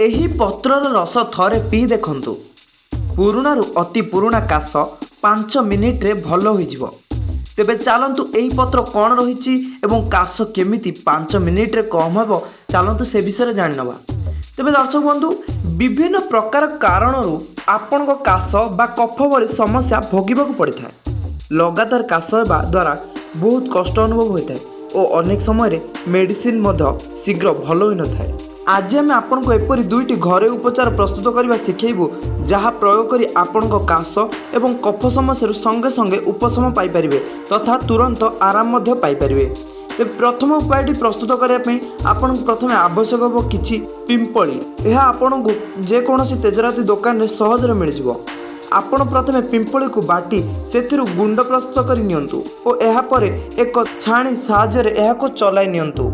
ଏହି ପତ୍ରର ରସ ଥରେ ପିଇ ଦେଖନ୍ତୁ, ପୁରୁଣାରୁ ଅତି ପୁରୁଣା କାଶ 5 ମିନିଟରେ ଭଲ ହୋଇଯିବ। ତେବେ ଚାଲନ୍ତୁ, ଏହି ପତ୍ର କ'ଣ ରହିଛି ଏବଂ କାଶ କେମିତି 5 ମିନିଟରେ କମ୍ ହେବ, ଚାଲନ୍ତୁ ସେ ବିଷୟରେ ଜାଣିନେବା। ତେବେ ଦର୍ଶକ ବନ୍ଧୁ, ବିଭିନ୍ନ ପ୍ରକାର କାରଣରୁ ଆପଣଙ୍କ କାଶ ବା କଫ ଭଳି ସମସ୍ୟା ଭୋଗିବାକୁ ପଡ଼ିଥାଏ। ଲଗାତାର କାଶ ହେବା ଦ୍ୱାରା ବହୁତ କଷ୍ଟ ଅନୁଭବ ହୋଇଥାଏ ଓ ଅନେକ ସମୟରେ ମେଡ଼ିସିନ ମଧ୍ୟ ଶୀଘ୍ର ଭଲ ହୋଇନଥାଏ। ଆଜି ଆମେ ଆପଣଙ୍କୁ ଏପରି ଦୁଇଟି ଘରୋଇ ଉପଚାର ପ୍ରସ୍ତୁତ କରିବା ଶିଖେଇବୁ, ଯାହା ପ୍ରୟୋଗ କରି ଆପଣଙ୍କ କାଶ ଏବଂ କଫ ସମସ୍ୟାରୁ ସଙ୍ଗେ ସଙ୍ଗେ ଉପଶମ ପାଇପାରିବେ ତଥା ତୁରନ୍ତ ଆରାମ ମଧ୍ୟ ପାଇପାରିବେ। ତେବେ ପ୍ରଥମ ଉପାୟଟି ପ୍ରସ୍ତୁତ କରିବା ପାଇଁ ଆପଣଙ୍କୁ ପ୍ରଥମେ ଆବଶ୍ୟକ ହେବ କିଛି ପିମ୍ପଳି। ଏହା ଆପଣଙ୍କୁ ଯେକୌଣସି ତେଜରାତି ଦୋକାନରେ ସହଜରେ ମିଳିଯିବ। ଆପଣ ପ୍ରଥମେ ପିମ୍ପଳିକୁ ବାଟି ସେଥିରୁ ଗୁଣ୍ଡ ପ୍ରସ୍ତୁତ କରି ନିଅନ୍ତୁ ଓ ଏହାପରେ ଏକ ଛାଣି ସାହାଯ୍ୟରେ ଏହାକୁ ଚଲାଇ ନିଅନ୍ତୁ।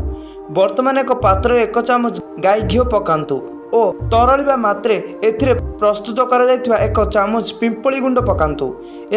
ବର୍ତ୍ତମାନ ଏକ ପାତ୍ରରେ 1 ଚାମଚ ଗାଈ ଘିଅ ପକାନ୍ତୁ ଓ ତରଳିବା ମାତ୍ରେ ଏଥିରେ ପ୍ରସ୍ତୁତ କରାଯାଇଥିବା 1 ଚାମଚ ପିମ୍ପଳି ଗୁଣ୍ଡ ପକାନ୍ତୁ।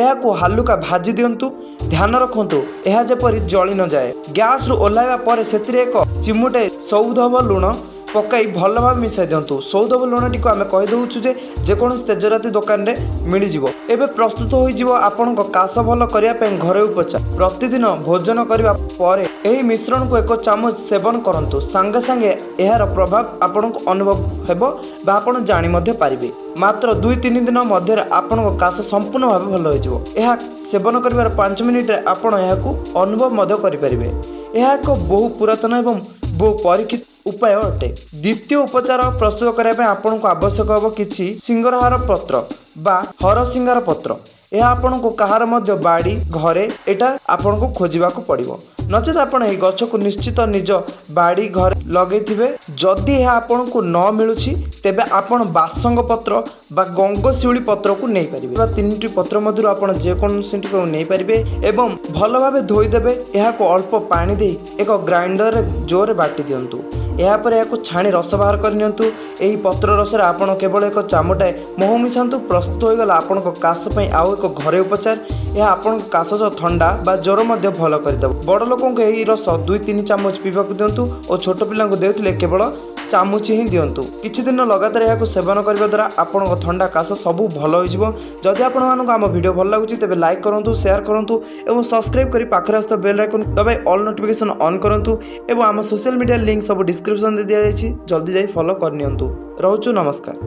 ଏହାକୁ ହାଲୁକା ଭାଜି ଦିଅନ୍ତୁ। ଧ୍ୟାନ ରଖନ୍ତୁ, ଏହା ଯେପରି ଜଳି ନଯାଏ। ଗ୍ୟାସରୁ ଓହ୍ଲାଇବା ପରେ ସେଥିରେ ଏକ ଚିମୁଟେ ସୌଦବ ଲୁଣ ପକାଇ ଭଲ ଭାବେ ମିଶାଇ ଦିଅନ୍ତୁ। ସୌଦବ ଲୁଣଟିକୁ ଆମେ କହିଦେଉଛୁ ଯେ ଯେକୌଣସି ତେଜରାତି ଦୋକାନରେ ମିଳିଯିବ। ଏବେ ପ୍ରସ୍ତୁତ ହୋଇଯିବ ଆପଣଙ୍କ କାଶ ଭଲ କରିବା ପାଇଁ ଘରୋଇ ଉପଚାର। ପ୍ରତିଦିନ ଭୋଜନ କରିବା ପରେ ଏହି ମିଶ୍ରଣକୁ 1 ଚାମଚ ସେବନ କରନ୍ତୁ। ସାଙ୍ଗେ ସାଙ୍ଗେ ଏହାର ପ୍ରଭାବ ଆପଣଙ୍କୁ ଅନୁଭବ ହେବ ବା ଆପଣ ଜାଣି ମଧ୍ୟ ପାରିବେ। ମାତ୍ର 2-3 ଦିନ ମଧ୍ୟରେ ଆପଣଙ୍କ କାଶ ସମ୍ପୂର୍ଣ୍ଣ ଭାବେ ଭଲ ହୋଇଯିବ। ଏହା ସେବନ କରିବାର 5 ମିନିଟରେ ଆପଣ ଏହାକୁ ଅନୁଭବ ମଧ୍ୟ କରିପାରିବେ। ଏହା ଏକ ବହୁ ପୁରାତନ ଏବଂ ବହୁ ପରୀକ୍ଷିତ ଉପାୟ ଅଟେ। ଦ୍ୱିତୀୟ ଉପଚାର ପ୍ରସ୍ତୁତ କରିବା ପାଇଁ ଆପଣଙ୍କୁ ଆବଶ୍ୟକ ହେବ କିଛି ସିଙ୍ଗରହାର ପତ୍ର ବା ହରସିଙ୍ଗାର ପତ୍ର। ଏହା ଆପଣଙ୍କୁ କାହାର ମଧ୍ୟ ବାଡ଼ି ଘରେ ଏଇଟା ଆପଣଙ୍କୁ ଖୋଜିବାକୁ ପଡ଼ିବ, ନଚେତ୍ ଆପଣ ଏହି ଗଛକୁ ନିଶ୍ଚିତ ନିଜ ବାଡ଼ି ଘରେ ଲଗେଇଥିବେ। ଯଦି ଏହା ଆପଣଙ୍କୁ ନ ମିଳୁଛି, ତେବେ ଆପଣ ବାସଙ୍ଗ ପତ୍ର ବା ଗଙ୍ଗଶିଉଳି ପତ୍ରକୁ ନେଇପାରିବେ ବା ତିନିଟି ପତ୍ର ମଧ୍ୟରୁ ଆପଣ ଯେକୌଣସିଟିକୁ ନେଇପାରିବେ ଏବଂ ଭଲ ଭାବେ ଧୋଇଦେବେ। ଏହାକୁ ଅଳ୍ପ ପାଣି ଦେଇ ଏକ ଗ୍ରାଇଣ୍ଡରରେ ଜୋରରେ ବାଟି ଦିଅନ୍ତୁ। ଏହାପରେ ଏହାକୁ ଛାଣି ରସ ବାହାର କରି ନିଅନ୍ତୁ। ଏହି ପତ୍ର ରସରେ ଆପଣ କେବଳ ଏକ ଚାମୁଟାଏ ମହୁ ମିଶାନ୍ତୁ। ପ୍ରସ୍ତୁତ ହୋଇଗଲା ଆପଣଙ୍କ କାଶ ପାଇଁ ଆଉ ଏକ ଘରୋଇ ଉପଚାର। ଏହା ଆପଣଙ୍କ କାଶ ସହ ଥଣ୍ଡା ବା ଜ୍ୱର ମଧ୍ୟ ଭଲ କରିଦେବ। ବଡ଼ ଲୋକଙ୍କୁ ଏହି ରସ 2-3 ଚାମଚ ପିଇବାକୁ ଦିଅନ୍ତୁ ଓ ଛୋଟ ପିଲାଙ୍କୁ ଦେଉଥିଲେ କେବଳ ଚାମୁଚି ହିଁ ଦିଅନ୍ତୁ। କିଛି ଦିନ ଲଗାତାର ଏହାକୁ ସେବନ କରିବା ଦ୍ୱାରା ଆପଣଙ୍କ ଥଣ୍ଡା, କାଶ ସବୁ ଭଲ ହୋଇଯିବ। ଯଦି ଆପଣମାନଙ୍କୁ ଆମ ଭିଡ଼ିଓ ଭଲ ଲାଗୁଛି, ତେବେ ଲାଇକ୍ କରନ୍ତୁ, ସେୟାର କରନ୍ତୁ ଏବଂ ସବସ୍କ୍ରାଇବ୍ କରି ପାଖରେ ଆସୁଥିବା ବେଲ୍ ଆଇକନ୍ ଦବାଇ ଅଲ୍ ନୋଟିଫିକେସନ୍ ଅନ୍ କରନ୍ତୁ ଏବଂ ଆମ ସୋସିଆଲ ମିଡ଼ିଆ ଲିଙ୍କ୍ ସବୁ ଡିସ୍କ୍ରିପ୍ସନ୍ରେ ଦିଆଯାଇଛି, ଜଲ୍ଦି ଯାଇ ଫଲୋ କରିନିଅନ୍ତୁ। ରହୁଛୁ, ନମସ୍କାର।